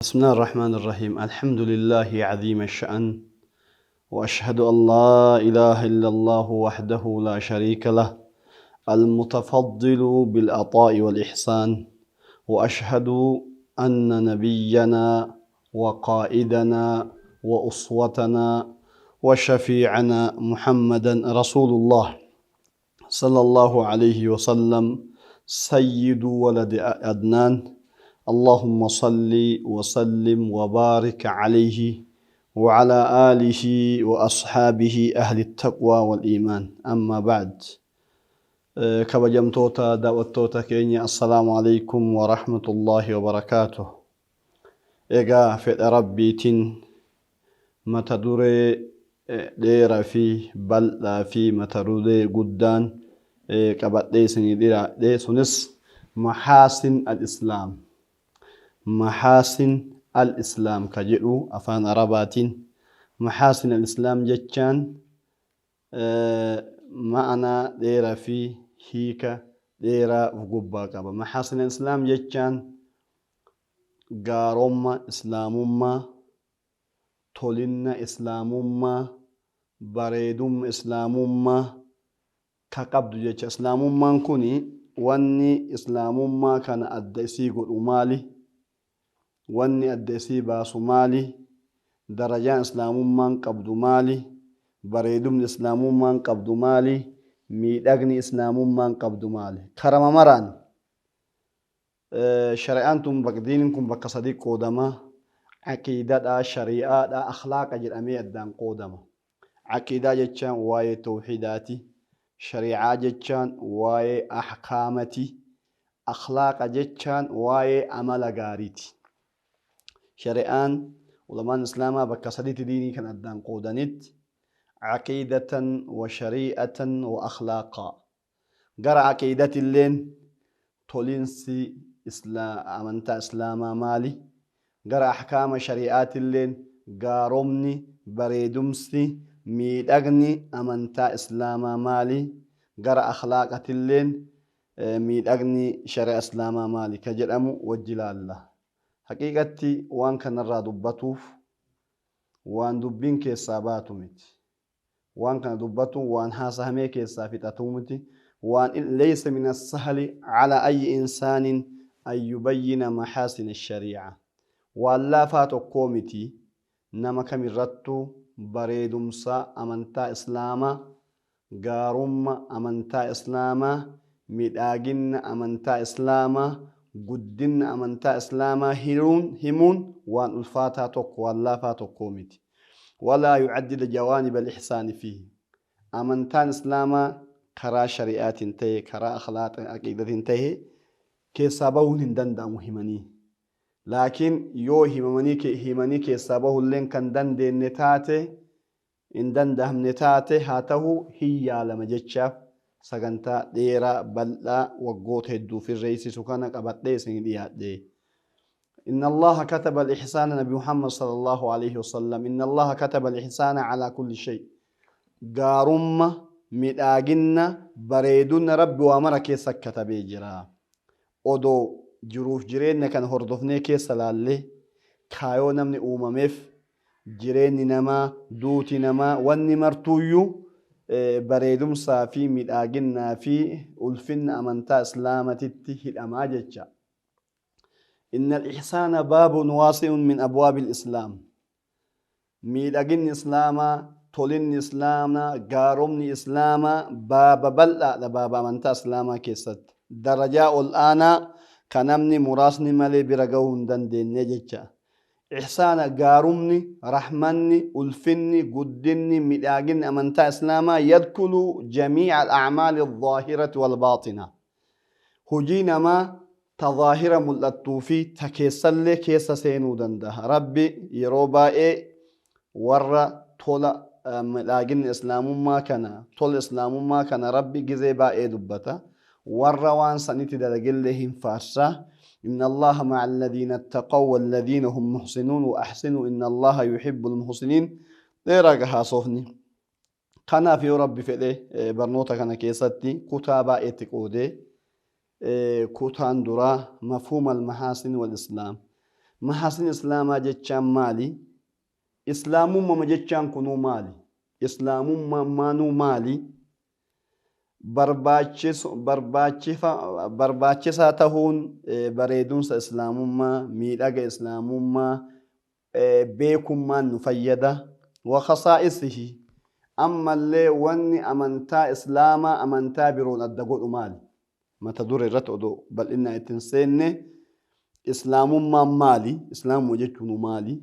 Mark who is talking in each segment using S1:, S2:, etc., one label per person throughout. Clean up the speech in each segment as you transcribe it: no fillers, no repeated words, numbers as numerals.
S1: بسم الله الرحمن الرحيم الحمد لله عظيم الشأن وأشهد أن لا إله إلا الله وحده لا شريك له المتفضل بالعطاء والإحسان وأشهد أن نبينا وقائدنا وأسوتنا وشفيعنا محمدا رسول الله صلى الله عليه وسلم سيد ولد عدنان اللهم صل وسلم وبارك عليه وعلى آله وأصحابه أهل التقوى والإيمان أما بعد kabajamtoota daawwattoota keenya assalaamu alaikum warahmatullaahi wabarakaatuh egaa fedha rabbiitiin mata duree dheeraa fi bal'aa fi mata duree guddaan qabadhee isinii dhiyaadhe sunis mahaasin al-islaam mahaasin al-islaam ka jedhu afaan arabaatiin mahaasin al-islaam jechaan ma'anaa dheeraa fi hiika dheeraa of gubbaa qaba. Mahaasin al-islaam jechaan gaaromma islaamummaa tolinna islaamummaa bareedumma islaamummaa ka qabdu jecha islaamummaan kun wanni islaamummaa kana adda isii godhu maali wanni adda isii baasu maali darajaan islaamummaan qabdu maali bareedumni islaamummaan qabdu maali miidhagni islaamummaan qabdu maali karama maraan shari'aan tun diiniin kun bakka sadii qoodama aqiidadha shari'aadha akhlaaqa jedhamee addaan qoodama aqiidaa jechaan waa'ee tawhiidaati shari'aa jechaan waa'ee ahkaamati akhlaaqa jechaan waa'ee amala gaariiti shari'aan ulamaan islaamaa bakka sadiitti diinii kan addaan qoodanitti aqiidatan wa shari'atan wa akhlaaqa gara aqiidatilleen tolinsi amantaa islaamaa maali gara ahkaama shari'aatilleen gaaromni bareedumsi miidhagni amantaa islaamaa maali gara akhlaaqatilleen miidhagni shari'a islaamaa maali ka jedhamu wajji laalla haqiiqatti waan kanarraa dubbatuuf waan dubbiin keessaa baatu miti waan kana dubbatuun waan haasahamee keessaa fixatuu miti waan laysa min as-sahli ala ayyi insaanin an yubayyina mahaasin ash-sharii'a waan laafaa tokkoo miti nama kamirrattuu bareedumsa amantaa islaamaa gaarumma amantaa islaamaa midhaaginna amantaa islaamaa guddinna amantaa islaamaa himuun waan ulfaataa tokko waan laafaa tokkoo miti walaa yucaddida jawaaniba al-ihsaani fiihi amantaan islaamaa karaa shari'aatiin ta'e karaa akhlaaqa aqiidatiin ta'e keessaa bahuun hin danda'amu himanii laakiin yoo himanii keessaa bahulleen kan dandeenye taate hin danda'amne taate haa ta'u hin yaalama jechaaf sagantaa dheeraa bal'aa waggoota hedduuf irreessisu kana qabadhee isin dhiyaadhe. إن الله كتب الإحسان نبي محمد صلى الله عليه وسلم إن الله كتب الإحسان على كل شيء gaarumma midhaaginna bareedunna rabbi waa mara keessa katabee jira odoo jiruuf jireenya kana hordofnee keessa laallee kaayoo namni uumameef jireenyi namaa duuti namaa wanni martuuyyuu bareedumsaa fi midhaaginnaa fi ulfinna amantaa islaamatitti hidhamaa jecha. إن الإحسان باب واسع من أبواب الإسلام miidhaginni islaamaa tolinni islaamaa gaaromni islaamaa baaba bal'aadha baaba amantaa islaamaa keessatti darajaa ol aanaa ka namni muraasni malee bira gahuu hin dandeenye jecha ihsaana gaarumni rahmanni ulfinni guddinni midhaaginni amantaa islaamaa yadkulu jamiica alacmaali alzaahirati walbaaxina hujii namaa ta zaahira mul'attuu fi ta keessallee keessa seenuu danda'a rabbi yeroo baay'ee warra tola midhaaginni islaamummaa kana tola islaamummaa kana rabbi gizee baay'ee dubbata warra waan sanitti dalagillee hin faarsa إن الله مع الذين اتقوا والذين هم محسنون وأحسنوا إن الله يحب المحسنين dheeraa haasofni kanaaf yoo rabbi fedhe barnoota kana keessatti kutaa baay'eetti qoodee kutaan duraa مفهوم المحاسن والإسلام Mahaasin Islaamaa jechaan maali? Islaamummama jechaan kunuu maali? Islaamummaan maanuu maali? Barbaachisaa tahuun bareedumsa Islaamummaa, miidhaga Islaamummaa beekummaan nu fayyada. Wa khasaa'isihi, ammallee wanni amantaa Islaamaa amantaa biroon adda godhu maali? Mata duree irratti odoo bal'innaan itti hin seenne, Islaamummaan maali? Islaamumma jechuun maali?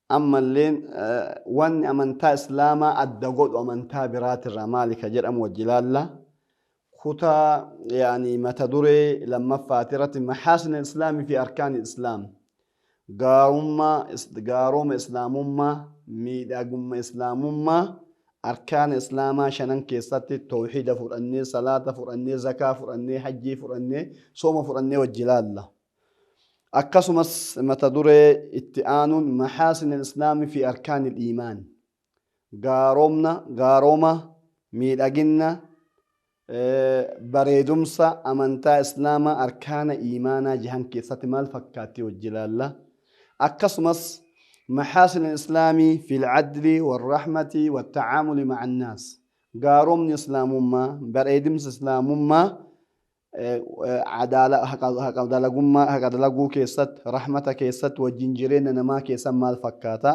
S1: Ammalleen wanni amantaa Islaamaa adda godhu amantaa biraatirraa maali ka jedhamu wajji ilaalla. Kutaa yaani mata duree lammaffaati irratti mahaasina Islaamii fi arkaani Islaam. Gaarummaa, gaaroma Islaamummaa, miidhagumma Islaamummaa, arkaana Islaamaa shanan keessatti tawhiida fudhannee, salaata fudhannee, zakaa fudhannee, hajjii fudhannee, sooma fudhannee wajji ilaalla. Akkasumas mata duree itti aanuun mahaasin al-islaami fi arkaan al-iimaan. Gaaromna, gaaroma, miidhaginna, bareedumsa amantaa Islaamaa arkaana iimaanaa jahan keessatti maal fakkaatti wajji ilaalla. Akkasumas mahaasin al-islaamii fi al-adli wal-rahmati wal-ta'aamuli ma'a an-naas. Gaaromni Islaamummaa, bareedumsi Islaamummaa adaala haqa dalagummaa haqa dalaguu keessatti, rahmata keessatti, wajjin jireenya namaa keessatti maal fakkaata?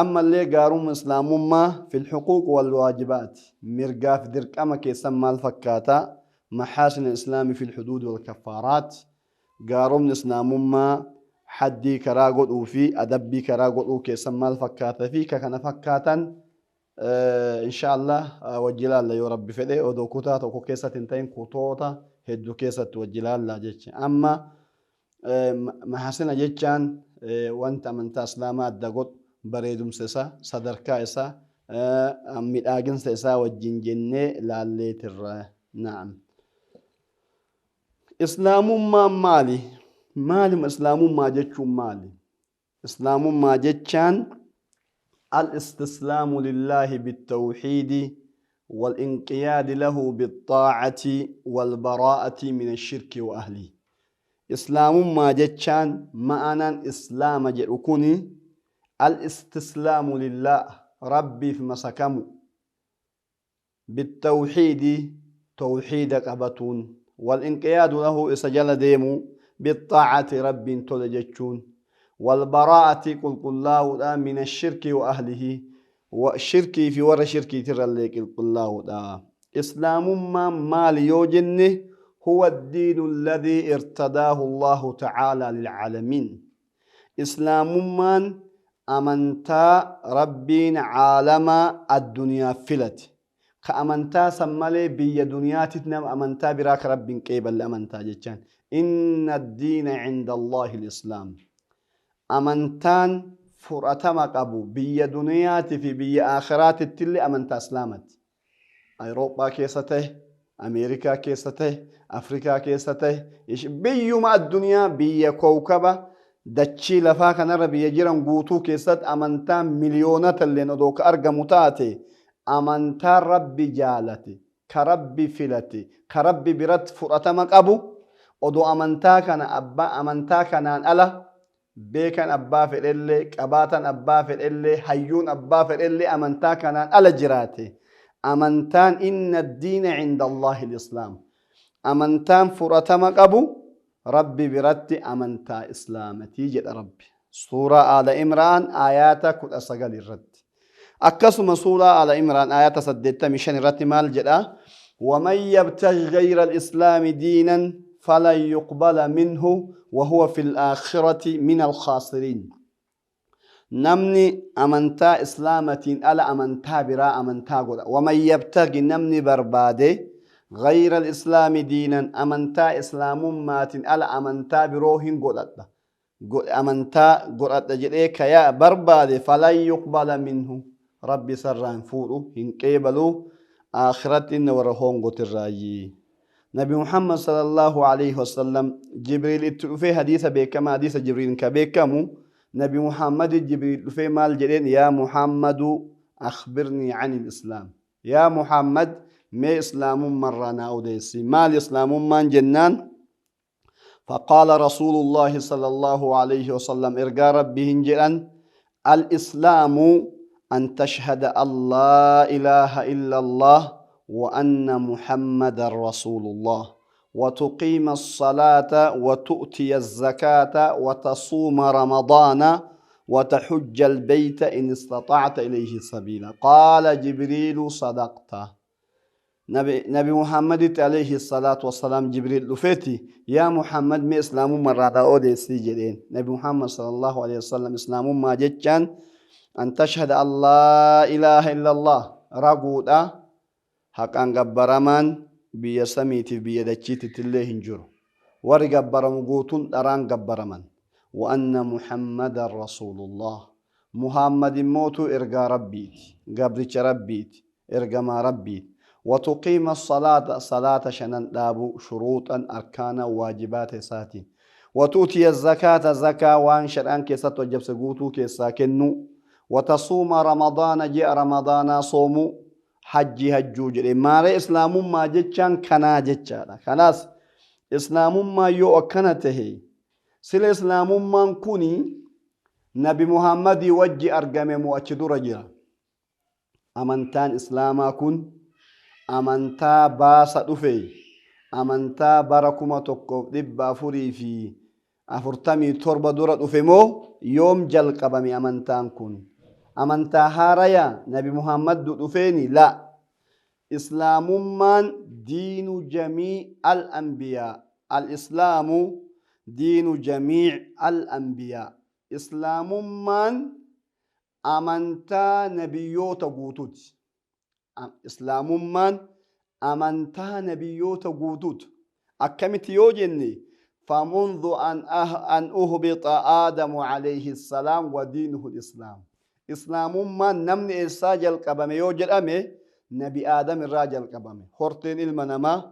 S1: Ammallee gaarummaa Islaamummaa fil huquuq wal waajibaat, mirgaaf dirqama keessatti maal fakkaata? Mahaasin Islaamii fil huduud wal kaffaaraat, gaaromni Islaamummaa haddii karaa godhuu fi adabbii karaa godhuu keessatti maal fakkaata fi ka kana fakkaatan Insha Allah wajji ilaalla yoo Rabbi fedhe, odoo kutaa tokko keessatti hin ta'in kutoota hedduu keessatti wajji ilaalla jecha. Amma mahasina jechaan wanta amantaa Islaamaa adda godhu, bareedumsa isaa, sadarkaa isaa, midhaaginsa isaa wajjin jennee laalleetirra. Naam. Islaamummaan maali? Maalima Islaamummaa jechuun maali? Islaamummaa jechaan al-istislaamu lillaahi bittawhiidi wal-inqiyaadi lahu bixxaa'ati wal-baraa'ati mina shirki wa ahlii. Islaamummaa jechaan ma'anaan Islaama jedhu kuni al-istislaamu lillaah, Rabbiif masakamu, bittawhiidi, tawhiida qabatuun, wal-inqiyaadu lahu, isa jala deemuu, bixxaa'ati, Rabbiin tole jechuun, wal-baraa'ati, qulqullaa'uudha, mina shirki wa ahlihi, shirkii fi warra shirkiitirrallee qulqullaa'uudha. Islaamummaan maali yoo jenne, huwa addiinu alladhii irtadaahu Allaahu ta'aalaa lil'aalamiin. Islaamummaan amantaa Rabbiin caalama adduniyaaf filate. Ka amantaa san malee biyya duniyaatit nama amantaa biraa ka Rabbi hin qeeballe amantaa jechaan. Inna addiina cinda Allaahi al-Islaam. Amantaan fudhatama qabu biyya duniyaati fi biyya aakhiraatittillee amantaa Islaamati. Ayroophaa keessa tahe, Ameerikaa keessa tahe, Afrikaa keessa tahe, biyyuma addunyaa, biyya kowkaba dachii lafaa kanarra biyya jiran guutuu keessatti amantaan miliyoonatalleen odoo ka argamu taate, amantaan Rabbi jaalate, ka Rabbi filate, ka Rabbi biratti fudhatama qabu, odoo amantaa kana abbaa amantaa kanaan ala beekan abbaa fedhellee, qabaatan abbaa fedhellee, hayyuun abbaa fedhellee amantaa kanaan ala jiraate, amantaan inna diina cinda Allaahi lislaam, amantaan fudhatama qabu Rabbi biratti amantaa Islaamatii jedha Rabbi suuraa Aala Imraan aayaata 19 irratti. Akkasuma suuraa Aala Imraan aayaata 85 irratti maal jedha? Waman yabtaghi ghayra al-islaami diinan falan yuqbala minhu wa huwa fil aakhirati min al-khaasiriin. Namni amantaa Islaamatiin ala amantaa biraa amantaa godha. Waman yabtaghi, namni barbaade, ghayra al-islaami diinan, amantaa Islaamummaatiin ala amantaa biroo hin godhadha. Godhe amantaa godhadha jedhee ka yaa barbaade, falan yuqbala minhu, Rabbi isarraa hin fuudhu, hin qeebalu, aakhiratti inni warra hoongotirraayyi. Nabi Muhammad sallallahu alayhi wasallam Jibriil itti dhufee, hadiisa beekamaa, hadiisa Jibriil ka beekamu, Nabi Muhammad Jibriil dhufee maal jedheen? Yaa Muhammadu, akhbirnii anil islaam, yaa Muhammad, mee islaamummarraa naa odeessi, maal islaamummaan jennaan. فقال رسول الله صلى الله عليه وسلم، إرقى ربهن جرا: الإسلام أن تشهد أن لا إله إلا الله وأن محمد رسول الله، وتقيم الصلاة وتؤتي الزكاة وتصوم رمضان وتحج البيت إن استطعت إليه سبيلا. قال جبريل: صدقت. نبي محمد عليه الصلاة والسلام جبريل dhufeeti: "Yaa Muhammad، mee islaamummaa irraa odeessii" jedheen. Nabi Muhammad صلى الله عليه وسلم islaamummaa jechaan أن تشهد أن لا إله إلا الله، raguudha haqaan gabbaramaan biyya samiitiif biyya dachiititti illee hin jiru, warri gabbaramu guutuun dharaan gabbaraman، وأن محمدا رسول الله، Muhammad immootu ergaa Rabbiiti، gabricha Rabbiiti، ergamaa Rabbiiti. وتقيم الصلاة، صلاة shanan dhaabu، شروطا، أركانا، واجبات isaatiin. وتؤتي الزكاة، زكاة waan shar'aan keessatti hojjabse guutuu keessaa kennu. وتصوم رمضان، ji'a Ramadaanaa soomu، hajji hajjuu jedhe. Maaree islaamummaa jechaan kanaa jechaadha. Kanaas islaamummaa yoo akkana tahe, sila islaamummaan kuni Nabi Muhammadii wajji argame moo achi dura jira? Amantaan islaamaa kun amantaa baasa dhufe, amantaa bara 1447 dura dhufe moo yoom jalqabame amantaan kun? Amantaa haaraya Nabi Muhammad dhufeeni? La, islaamummaan دين جميع الأنبياء. الإسلام دين جميع الأنبياء. Islaamummaan amantaa nabiyyoota guutuuti. Islaamummaan amantaa nabiyyoota guutuuti. Akkamitti yoo jenne، فمنذ أن أهبط آدم عليه السلام ودينه الإسلام. Islaamummaan namni eessaa jalqabame yoo jedhame، Nabi Aadam irraa jalqabame. Horteen ilma namaa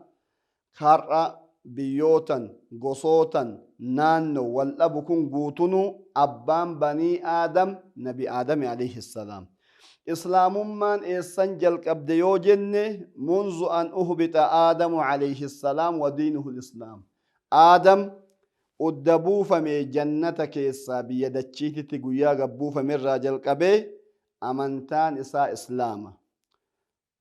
S1: har'a biyyootan, gosootan, naannoo wal dhabu kun guutunuu abbaan banii Aadam Nabi Aadami عليه السلام. Islaamummaan eessan jalqabde yoo jenne، منذ أن أهبط آدم عليه السلام ودينه الإسلام. Aadam udda buufame jannata keessaa biyya dachiititti guyyaa gabbuufame irraa jalqabee amantaan isaa islaama.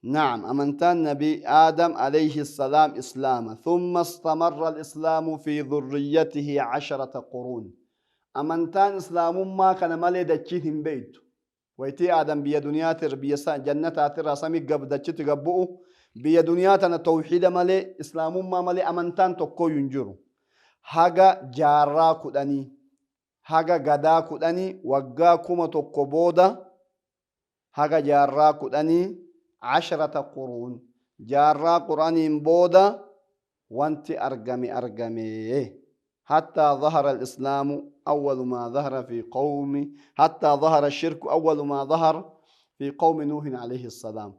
S1: نعم، amantaan Nabi Aadam عليه السلام islaama. ثم استمر الإسلام في ذريته 10 قرون. Amantaan islaamummaa kana malee dachiin hin beeytu. Waytii Aadam biyya duniyaatir biyya jannataatirraa samii gab dachitti gabbu'u, biyya duniyaa tana tawxiida malee, islaamummaa malee amantaan tokkoyyuu hin jiru. Haga jaarraa 10، haga gadaa 10، waggaa 1000 booda, haga jaarraa 10، 10 قرون، jaarraa 10n booda wanti argame argame. حتى ظهر الإسلام أول ما ظهر في قوم، حتى ظهر الشرك أول ما ظهر في قوم نوح عليه السلام.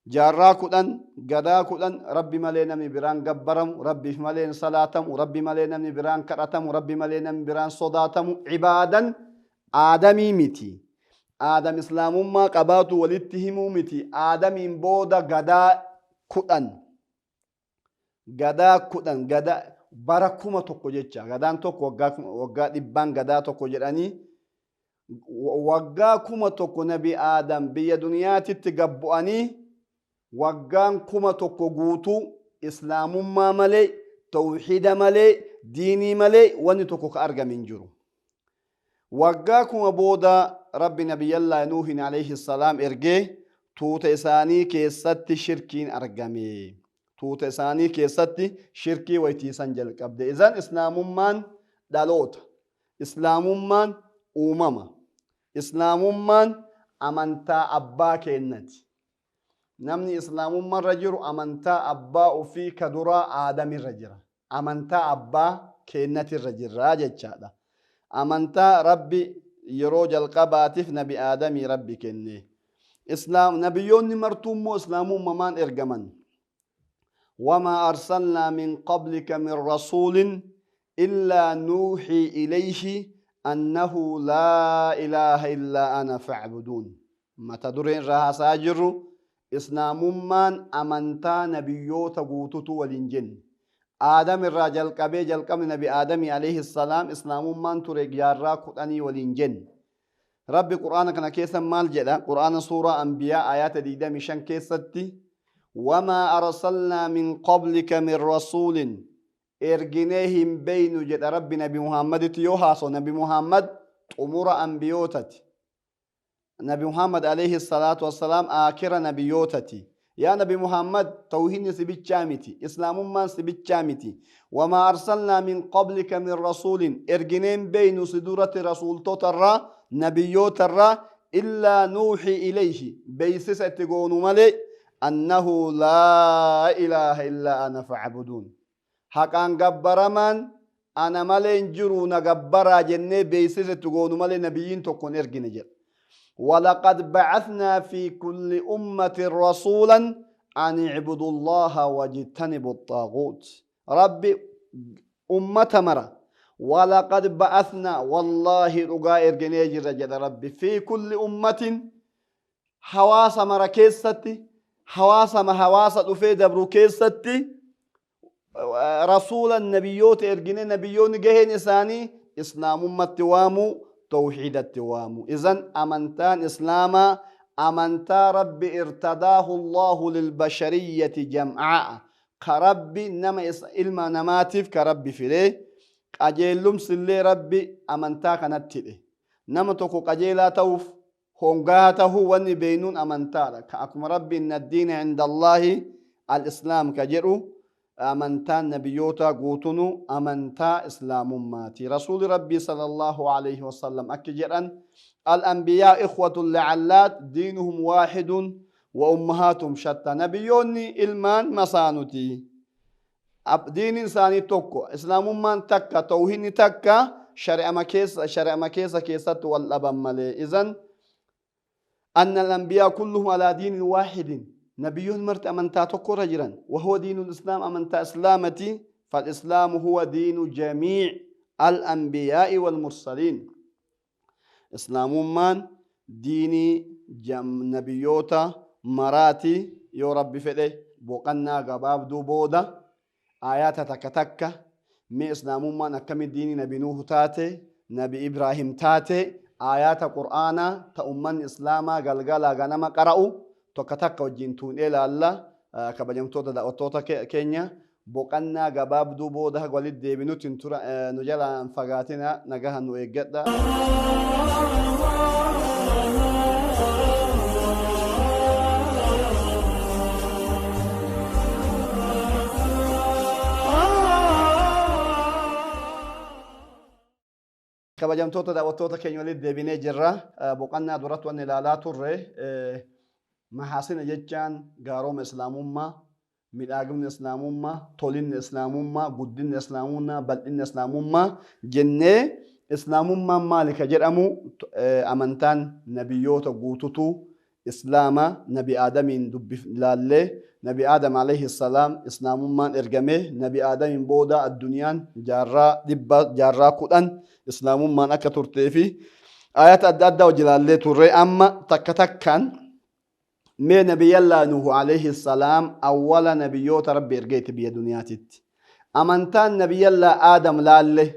S1: Jaarraa 10، gadaa 10، Rabbi malee namni biraan gabbaramu، Rabbiif malee salaatamu، Rabbi malee namni biraan kadhatamu، Rabbi malee namni biraan sodaatamu, cibaadan Aadamii miti. Aadam islaamummaa qabaatu walitti himuu miti. Aadamiin booda gadaa 10، gadaa 10، gadaa bara 1000 jecha. Gadaan tokko waggaa dhibbaan gadaa tokko jedhanii, waggaa 1000 Nabi Aadam biyya duniyaatitti gabbu'anii, waggaan 1000 guutuu islaamummaa malee, tawxiida malee, diinii malee wanni tokko ka argame hin jiru. Waggaa 1000 booda Rabbi Nabiyyallaa Nuuhin عليه السلام ergee, tuuta isaanii keessatti shirkiin argame. Tuuta isaanii keessatti shirkii waytiisan jalqabde. إذن islaamummaan dhaloota, islaamummaan uumama, islaamummaan amantaa abbaa keennati. Namni islaamummaarra jiru amantaa abbaa ofii ka duraa Aadamirra jira. Amantaa abbaa keennatirra jirra jechaadha. Amantaa Rabbi yeroo jalqabaatiif Nabi Aadamii Rabbi kenne. Islaam nabiyyoonni martuu immoo islaamummaan ergaman. وما أرسلنا من قبلك من رسول إلا نوحي إليه أنه لا إله إلا أنا فاعبدون. Mata dureen irraa haasaa jirru islaamummaan amantaa nabiyyoota guututu waliin jenne. Aadam irraa jalqabee, jalqabni Nabi Aadamii alayhi salaam Islaamummaan ture jaarraa 10 waliin jenne. Rabbi Qur'aana kana keessa maal jedha? Qur'aana suuraa Anbiyaa ayaata 25 keessatti, wamaa arsalnaa min qablika min rasuulin, erginee hin beeynu jedha Rabbi Nabi Muhammaditti yoo haasawu. Nabi Muhammad xumura anbiyootati. Nabi Muhammad alayhi salaatu wassalaam aakira nabiyootati. Yaa Nabi Muhammad, tawhiidni si bichaa miti, Islaamummaan si bichaa miti. Wamaa arsalnaa min qablika min rasuulin, ergineen beeynu si duratti rasuultoota irraa, nabiyyoota irraa, illaa nuuxii ilayhi, beeysisa itti goonu malee, annahu laa ilaaha illaa ana fa'buduun, haqaan gabbaramaan ana malee hin jiru, na gabbaraa jennee beeksisa itti goonu malee nabiyyiin tokko hin ergine jedha. Walaqad ba'athnaa fi kulli ummatin rasuulan an i'budu Allaha wajtanibu xaaguut. Rabbi ummata mara, walaqad ba'athnaa, wallaahi dhugaa erginee jirra jedha Rabbi, fi kulli ummatin, hawaasa mara keessatti, hawaasa hawaasa dhufee dabru keessatti, rasuula, nabiyyoota ergine. Nabiyyoonni gaheen isaanii Islaamummatti waamuu, tawxiidatti waamuu. Izan amantaan Islaamaa amantaa Rabbi irtadaahu Allahu lilbashariyyati jam'aa'a, ka Rabbi nama ilma namaatiif ka Rabbi filee, qajeellumsillee Rabbi amantaa kanatti hidhe. Nama tokko qajeelaa ta'uuf, hongaa tahuu wanni beeynuun amantaadha. Ka akkuma Rabbi inna addiina cinda Allaahi al-Islaam ka jedhu, amantaan nabiyyoota guutunu amantaa Islaamummaati. Rasuuli Rabbii sallallahu alayhi wasallam akki jedhan: al-anbiyaa ikhwatun li'allaat, diinuhum waaxidun wa ummahaatuhum shatta. Nabiyyoonni ilmaan masaanuti, diiniin isaanii tokko, Islaamummaan takka, tawhiidni takka, shari'ama keessa keessatti wal dhaban malee. Izan anna al-anbiyaa kulluhum alaa diinin waaxidin, nabiyyoon marti amantaa tokko irra jiran, wahuwa diinul Islaam, amantaa Islaamati. فالإسلام هو دين جميع الأنبياء والمرسلين. Islaamummaan diinii nabiyyoota maraati. Yoo Rabbi fedhe boqannaa gabaabduu booda aayaata takka takka mee Islaamummaan akkami diinii Nabi Nuuhu taate, Nabi Ibraahim taate, aayaata Qur'aanaa ta ummanni Islaamaa galgalaa ganama qara'u tokka takka wajjin tuunee laalla. Kabajamtoota daawwattoota keenya, boqannaa gabaabduu booda haga walitti deebinutti hin tura, nu jalaan fagaatina, nagahan nu eeggadha. Kabajamtoota daawwattoota keenya, walitti deebinee jirra. Boqannaa duratti wanni ilaalaa turre, mahaasina jechaan gaaroma Islaamummaa, midhaagumni Islaamummaa, tolinni Islaamummaa, guddinni Islaamummaa, bal'inni Islaamummaa jennee, Islaamummaan maali ka jedhamu, amantaan nabiyyoota guututu Islaama. Nabi Aadamiin dubbif laallee, Nabi Aadam alayhi salaam Islaamummaan ergame. Nabi Aadamiin booda addunyaan jaarraa 100, jaarraa 10 Islaamummaan akka turtee fi ayata adda addaa hojii laallee turre. Amma takka takkaan mee Nabiyyallaa Nuhu alayhi salaam awwala nabiyyoota Rabbi ergeeti biyya duniyaatitti. Amantaan Nabiyyallaa Aadam laalle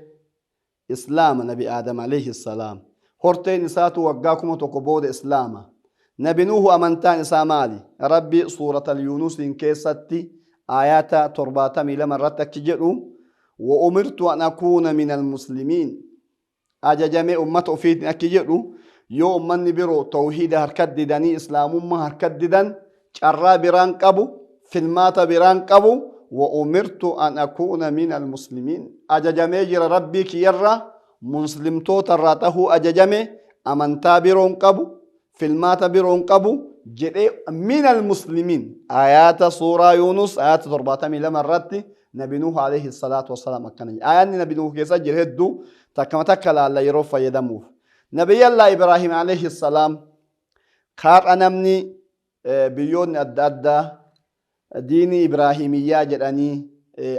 S1: Islaama. Nabi Aadam alayhi salaam horteen isaatu waggaa 1000 booda Islaama. Nabi Nuhu amantaan isaa maali? Rabbi suuratal Yuunusiin keessatti aayaata 72 irratti akki jedhu: wa umirtu an akuuna min almuslimiin. Ajajame ummata ofiitiin akki jedhu, yoo ummanni biroo tawhiida harkat didanii, Islaamummaa harkat didan, carraa biraan qabu, filmaata biraan qabu. Wa umirtu an akuuna min almuslimiin, ajajamee jira Rabbii kiyyarraa muslimtoota irraa tahuu ajajame, amantaa biroon qabu, filmaata biroon qabu jedhee. Min almuslimiin, ayaata suuraa Yuunus ayaata 72 irratti Nabi Nuuh alayhi salaatu wassalaam akkana jedhe. Ayaanni Nabi Nuuh keessa jiru hedduu, takkama takka laalla yeroo fayyadamuuf. Nabiyyallaa Ibraahim alayhi salaam, kaadha namni biyyoonni adda addaa diinii Ibraahimiyyaa jedhanii,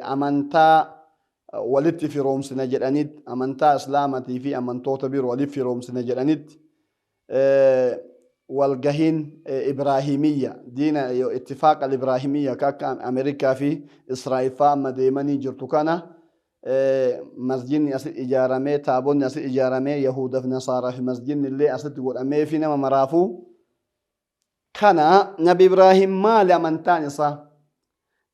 S1: amantaa walitti firoomsina jedhanitti, amantaa Islaamatii fi amantoota biroo walitti firoomsina jedhanitti. Walgahiin Ibraahimiyya diina ittifaaqa al-Ibraahimiyya ka akka Ameerikaa fi Israa'el fa'aa amma deemanii jirtu kana, masjidni asitti ijaaramee, taabonni asitti ijaaramee, Yahuudaaf Nasaaraa fi masjidni illee asitti godhamee fi nama maraafuu kana. Nabi Ibraahim maali amantaan isaa?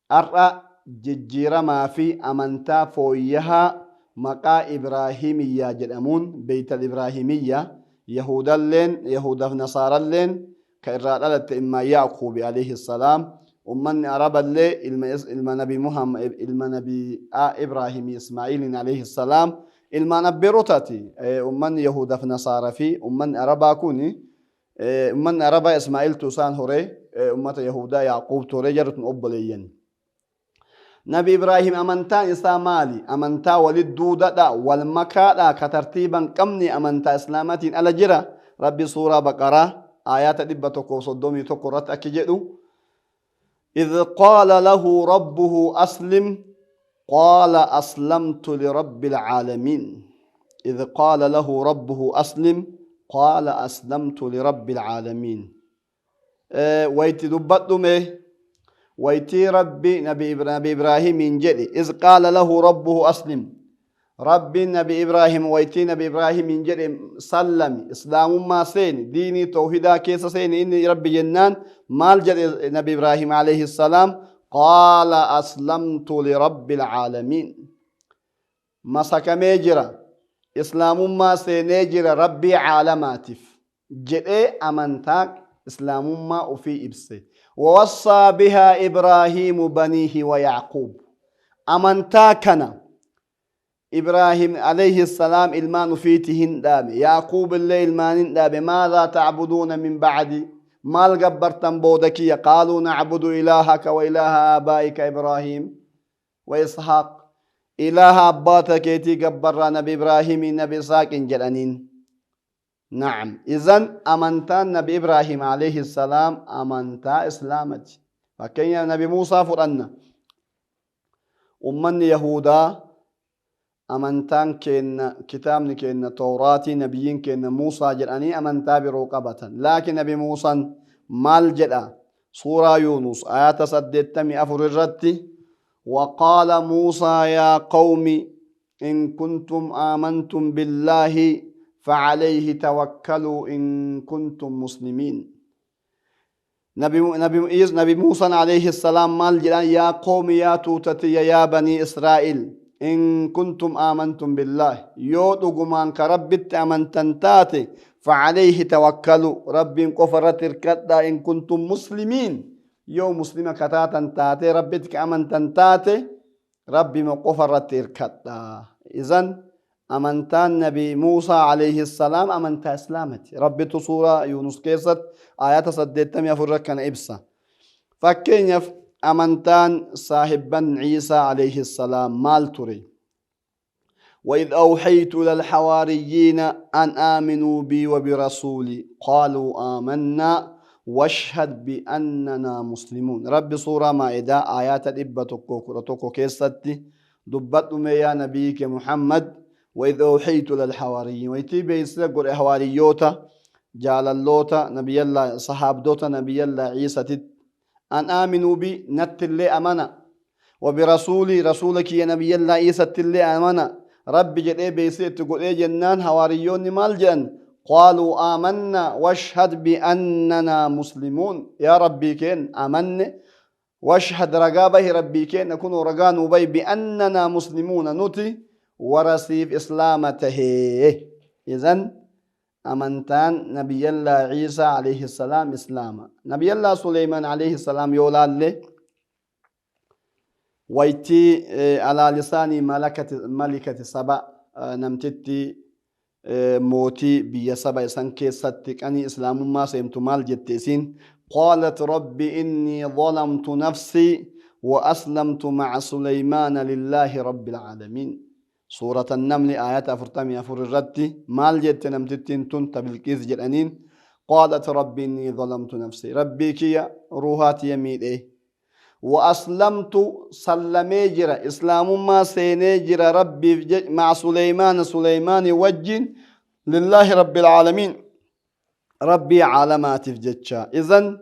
S1: Har'a jijjiiramaa fi amantaa fooyyahaa maqaa Ibraahimiyyaa jedhamuun, Beeytal Ibraahimiyyaa, Yahuudalleen, Yahuudaaf Nasaaralleen ka irraa dhalatte ilmaan Ya'quubi alayhi salaam, ummanni Araballee ilma Nabi Muhammad, ilma Nabi Ibraahimi Ismaa'iiliin alayhi salaam, ilmaan abbeerotaati. Ummanni Yahuudaaf Nasaara fi ummanni Arabaa kuni, ummanni Arabaa Ismaa'iltu isaan horee, ummata Yahudaa Yaaquubtu horee, jarri tun obboleeyyan. Nabi Ibraahim amantaan isaa maali? Amantaa walit duudadha, wal makaadha, ka tartiiba hin qabne, amantaa Islaamatiin ala jira. Rabbi suuraa Baqaraa aayaata 131 irratti akki jedhu: إذ قال له ربه أسلم قال أسلمت لرب العالمين. إذ قال له ربه أسلم قال أسلمت لرب العالمين. Wayti dubbadhume waytii Rabbi Nabi Ibraahimiin jedhe. إذ قال له ربه أسلم, Rabbiin Nabi Ibraahim waytii Nabi Ibraahimiin jedhe sallami, islaamummaa seeni, diinii tawhidaa keessa seeni, inni Rabbi jennaan maal jedhe Nabi Ibraahim alayhi salaam? قال أسلمت لرب العالمين. Masakamee jira, islaamummaa seenee jira, Rabbii caalamaatiif jedhee amantaa islaamummaa ofii ibse. ووصى بها إبراهيم بنيه ويعقوب. Amantaa kana Ibraahim alayhi salaam ilmaan ufiiti hin dhaame, Yaaquub illee ilmaan hin dhaame. ماذا تعبدون من بعدي, maal gabbartan booda kiyya? قالوا نعبد إلهك وإله آبائك إبراهيم وإسحاق. Ilaaha abbaata keetii gabbarraa, Nabi Ibraahimii Nabi Isaaqin jedhaniin. نعم, إذن amantaan Nabi Ibraahim alayhi salaam amantaa Islaamati. Fakkeenya Nabi Muusaa fudhanna. Ummanni Yahudaa amantaan keenna, kitaabni keenna Tawraatii, nabiyyiin keenna Muusaa jedhanii amantaa biroo qabatan. Laakiin Nabi Muusaan maal jedha? Suuraa Yuunus ayata 84 irratti: وقال موسى يا قوم إن كنتم آمنتم بالله فعليه توكلوا إن كنتم مسلمين. Nabi Muusaan alayhi salaam maal jedhan? يا قوم, yaa tuutatiyya, يا بني إسرائيل, إن كنتم آمنتم بالله, yoo dhugumaan ka Rabbitti amantan taate, فعليه توكلوا, Rabbiin qofa irratti hirkadhaa, إن كنتم مسلمين, yoo muslima kataatan taate, Rabbitti ka amantan taate, Rabbima qofa irratti hirkadhaa. إذن amantaan Nabi Muusaa alayhi salaam amantaa Islaamati. Rabbitu suuraa Yuunus keessatti ayata 84 irra kana ibsa. Fakkeenyaaf amantaan saahibban Ciisaa alayhi salaam maal ture? وإذ أوحيت إلى الحواريين أن آمنوا بي وبرسولي قالوا آمنا واشهد بأننا مسلمون. ربي سورة مائدة آيات 111 keessatti dubbadhume yaa نبيك محمد. وإذ أوحيت إلى الحواريين, waytii beeksisa godhe hawaariyyoota, jaalalloota nabiyallaa, sahaabdota nabiyallaa Ciisatitti, أن آمنوا بي, nattillee amana, وبرسولي, rasuula kiyya nabiyallaa Ciisattillee amana, Rabbi jedhee beeksisa itti godhee jennaan hawaariyyoonni maal jedhan? قالوا آمنا واشهد بأننا مسلمون. Yaa Rabbii keen amanne, واشهد, ragaa bahi, Rabbii keen kunoo ragaa nuu bahi, بأننا مسلمون, nuti warra siif islaama tahee. إذن amantaan nabiyallaa Ciisaa alayhi salaam islaama. Nabiyallaa Suleymaan alayhi salaam yoo laalle, waytii على لسان ملكة سبأ, namtitti mootii biyya Saba isan keessatti qanii islaamummaa seentu maal jette isiin? قالت رب إني ظلمت نفسي وأسلمت مع سليمان لله رب العالمين. سورة النمل آيات 44 irratti maal jette namtittiin tun ta Bilqiis jedhaniin? قالت رب إني ظلمت نفسي, Rabbii kiyya ruuhaatiya miidhee, وأسلمت, sallamee jira, islaamummaa seenee jira, Rabbiif, مع سليمان, Suleymaani wajjin, لله رب العالمين. Rabbii caalamaatiif jecha. Izan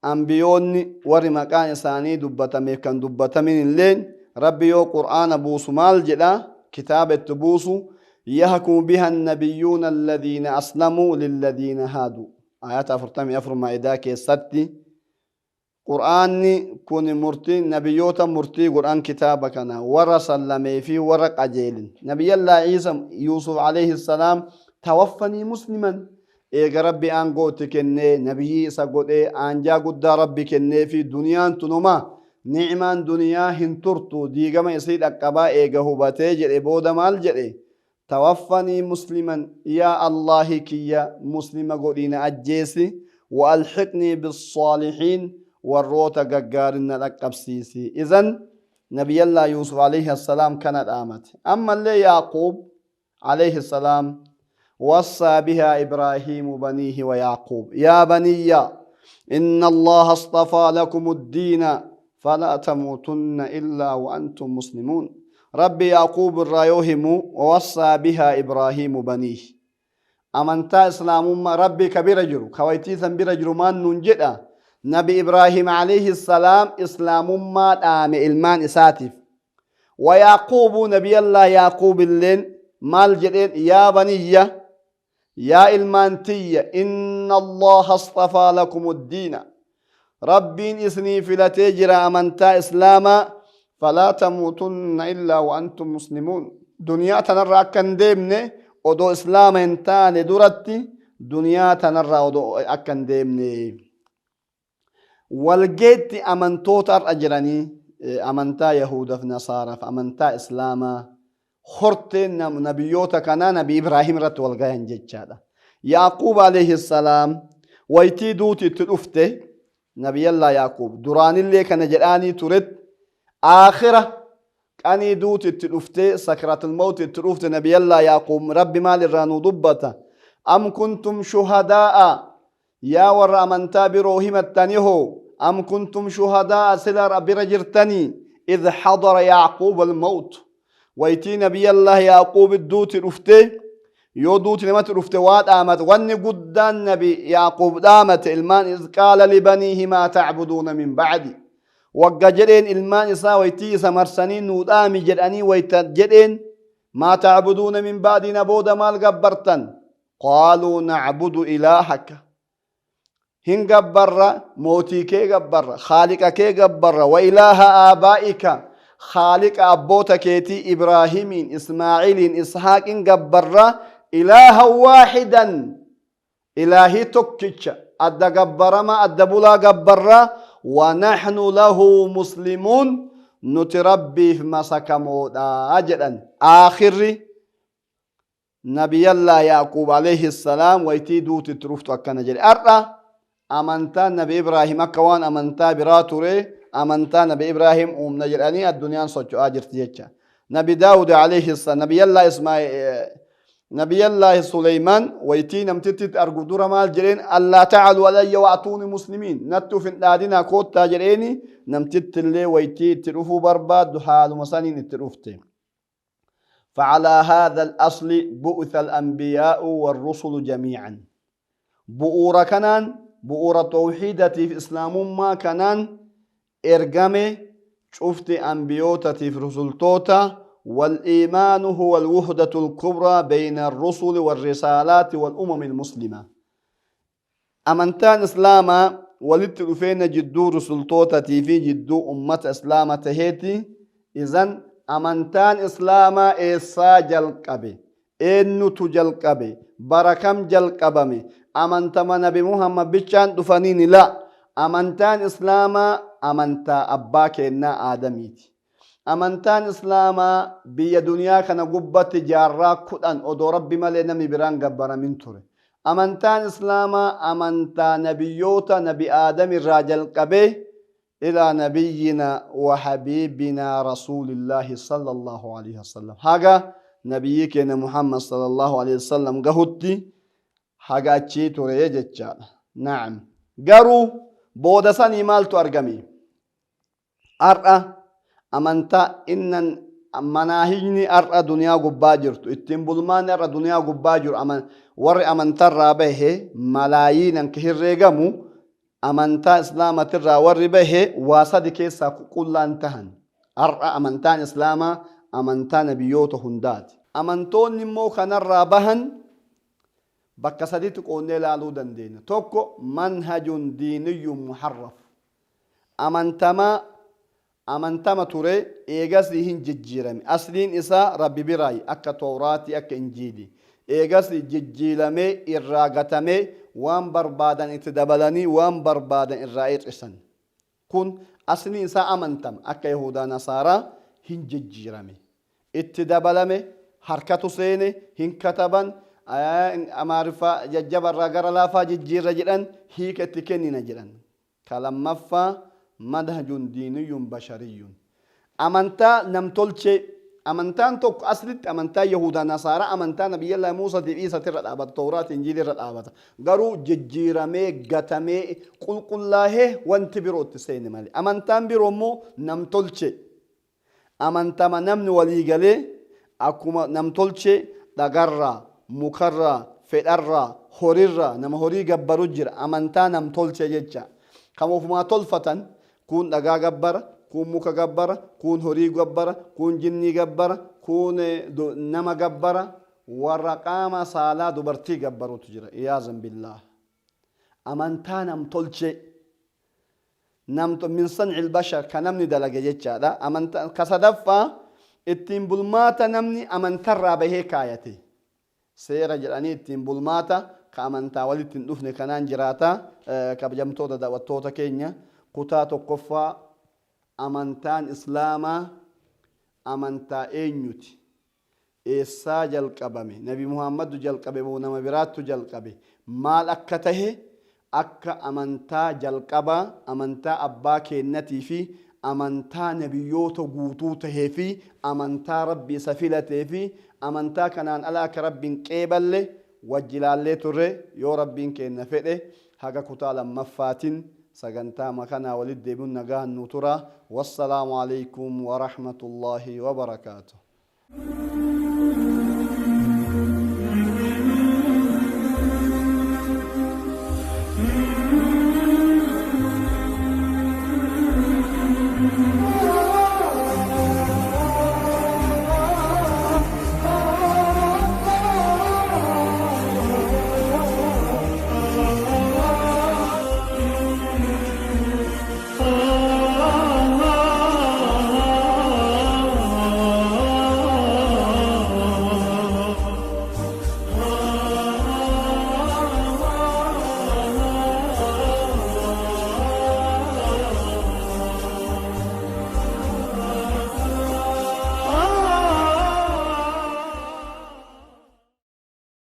S1: anbiyoonni warri maqaan isaanii dubbatameef kan dubbatamin illeen Rabbi yoo Qur'aana buusu maal jedha? Kitaaba itti buusu yahkumu biha annabiyyuuna alladhiina aslamuu lilladhiina haaduu. Ayata 44 Maa'idaa keessatti Qur'aanni kuni murtii nabiyyoota murtii godhan kitaaba kana warra sallamee fi warra qajeelin. Nabiyyallaa Iisa Yuusuf alayhi salaam tawaffanii musliman eega Rabbi aangoo itti kennee nabiyyii isa godhee aanjaa guddaa Rabbi kennee fi duniyaan tunuma ni'maan duniyaa hin turtu diigama isii dhaqqabaa eega hubatee jedhe booda maal jedhe? Tawaffanii musliman yaa Allaahi kiyya muslima godhii na ajjeesi, wa alhiqnii bissaalihiin warroota gaggaarin na dhaqqabsiisi. Izan Nabiyyallaa Yuusuf alayhi assalaam kana dhaamate. Ammallee Yaaquub alayhi salaam wassaa bihaa Ibraahiimu baniihi wa Yaaquub yaa baniyya inna Allaaha astafaa lakumu ddiina falaa tamuutunna illaa wa antum muslimuun. Rabbi Yaaquub irraa yoo himu wawassaa bihaa Ibraahiimu baniih. Amantaa Islaamummaa Rabbi ka bira jiru ka waytii san bira jiru maan nuun jedha? Nabi Ibraahiim alayhi salaam Islaamummaa dhaame ilmaan isaatiif. Wa Yaaquubu Nabiyallah Yaaquub illeen maal jedheen? Yaa baniyya, yaa ilmaan tiyya, inna Allaha astafaa lakumu ddiina, Rabbiin isinii filatee jira amantaa Islaamaa, falaa tamuutunna illaa wa antum muslimuun, duniyaa tanarra akka hin deemne odoo Islaama hin taane duratti duniyaa tanarraa odoo akka hin deemne. Walgeetti amantoota har'a jiranii amantaa Yahuudaf Nasaaraaf amantaa Islaamaa horteen nabiyyoota kanaa Nabi Ibraahim irratti wal gayan jechaadha. Yaaquub alayhi salaam waytii duuti itti dhufte, Nabiyallaa Yaaquub duraanillee kana jedhaanii turet, aakhira qanii duuti itti dhuftee sakratul mawti itti dhufte Nabiyallaa Yaaquub Rabbi maal irraa nu dubbata? Am kuntum shuhadaa'a, yaa warra amantaa biroo himattanihoo, am kuntum shuhadaa'a, sila bira jirtanii, idh hadara Yaaquub al-mawt, waytii Nabiyallah Yaaquub duuti dhuftee. Yoo duuti namatti dhufte waa dhaamate. Wanni guddaan Nabi Yaaquub dhaamate ilmaan, iz qaala libaniihi maa tacbuduuna min bacdi wagga jedheen, ilmaan isaa waytii isa marsanii nuu dhaami jedhanii wayta jedheen, maa tacbuduuna min bacdi, na booda maal gabbartan? Qaaluu nacbudu ilaahaka, hin gabbarra mootii kee gabbarra, khaaliqa kee gabbarra, wa ilaaha aabaa'ika, khaaliqa abboota keetii Ibraahimiin, Ismaa'iliin, Ishaaqin gabbarra, ilaaha waahidan, ilaahii tokkicha adda gabbarama adda bulaa gabbarra, wa nahnu lahu muslimuun, nuti Rabbiif masakamoodha jedhan. Aakhirri Nabiyallaa Yaaquub alayhi salaam waytii duuti itti dhuftu akkana jedhe. Har'a amantaan Nabi Ibraahim akka waan amantaa biraa ture, amantaa Nabi Ibraahim uumna jedhanii addunyaan socho'aa jirti jecha. Nabi Daawud alayhi salaam, Nabiyallaa Ismaa'il, Nabiyallaahi Suleymaan waytii namtitti argu dura maal jedheen? Allaa ta'alu alayya wa'atuuni muslimiin, natti uf hin dhaadinaa koottaa jedheeni. Namtitti illee waytii itti dhufuu barbaaddu haaluma saniin itti dhufte. فعلى هذا الأصل بؤث الأنبياء والرسل جميعا. بؤورة كنان بؤورة توحيدتي في إسلام ما كنان إرقامي شفت أنبيوتتي في رسلتوتا. والإيمان هو الوحدة الكبرى بين الرسل والرسالات والأمم المسلمة. Amantaan Islaamaa walitti dhufeenya jidduu rusultootatii fi jidduu ummata Islaama taheeti. Izan amantaan Islaamaa eessaa jalqabe? Eennutu jalqabe? Bara kam jalqabame? Amantama Nabi Muhammad bichaan dhufaniini? La. Amantaan Islaamaa amantaa abbaa keennaa Aadamiiti. Amantaan Islaamaa biyya duniyaa kana gubbatti jaarraa 10 odoo Rabbi malee namni biraan gabbaramin ture. Amantaan Islaamaa amantaa nabiyyoota Nabi Aadam irraa jalqabee ilaa nabiyyina wa habiibinaa Rasuulillaahi sallallahu alaihi wasallam haga nabiyyii keenya Muhammad sallallahu alaihi wasallam gahutti haga achii ture jechaadha. Na'am. Garuu booda sanii maaltu argame? Har'a amantaa innan Manaahijni har'a duniyaa gubbaa jirtu, ittiin bulmaanni har'a duniyaa gubbaa jiru, warri amantarraa bahe malaayiinan ka herreegamu, amantaa islaamatirraa warri bahe waa sadi keessaa qulqullaan tahan. Har'a amantaan islaamaa amantaa nabiyyoota hundaati. Amantoonni immoo kanarraa bahan bakka saditti qoonnee ilaaluu dandeenya. Tokko, manhajun diiniyyun muharraf, amantamaa amantama ture, eegasii hin jijjiirame. Asliin isaa Rabbi biraayi, akka Tawraatii, akka Injiilii, eegasii jijjiiramee irraa gatamee, waan barbaadan itti dabalanii, waan barbaadan irraa hir'isan. Kun asliin isaa amantama akka Yahudaa Nasaaraa hin jijjiirame, itti dabalame, harkatu seene, hin kataban, Amaariffaa jajjabarraa gara laafaa jijjiirra jedhan, hiika itti kennina jedhan. Ka lammaffaa, manhajun diiniyyun bashariyyun, amantaa namtolchee. Amantaan tokko aslitti amantaa Yahudaa Nasaaraa amantaa Nabiyyallaahi Muusatiif Iisatirra dhaabata, Tawraati Injiilirra dhaabata, garuu jijjiiramee gatamee qulqullaahee wanti biroo itti seene malee. Amantaan biroo immoo namtolchee, amantama namni walii galee, akkuma namtolchee dhagarraa, mukarraa, fedharraa, horirraa, nama horii gabbaru jira, amantaa namtolchee jecha kan ofumaa tolfatan. Kuun dhagaa gabbara, kuun muka gabbara, kuun horii gabbara, kuun jinnii gabbara, kuun nama gabbara, warra qaama saalaa dubartii gabbarutu jira, iyaazan billaah. Amantaa namtolchee, min san'il bashar, ka namni dalage jechaadha. Amantaa ka sadaffaa, ittiin bulmaata namni amantarraa bahee kaayate, seera jedhanii ittiin bulmaata ka amantaa walitti hin dhufne kanaan jiraata. Kabajamtoota daawwattoota keenya, kutaa tokkoffaa, amantaan islaamaa amantaa eenyuti, eessaa jalqabame, Nabi Muhammadu jalqabe moo nama biraattu jalqabe, maal akka tahe, akka amantaa jalqabaa, amantaa abbaa keennatii fi amantaa nabiyyoota guutuu tahee fi amantaa Rabbi isa filatee fi amantaa kanaan ala akka Rabbi hin qeeballe wajji ilaallee turre. Yoo Rabbiin keenna fedhe, haga kutaa lammaffaatiin sagantaa makanaa walitti deebi'uun nagahan nu tura. Wassalaamu alaikum warahmatullaahi wabarakaatuh.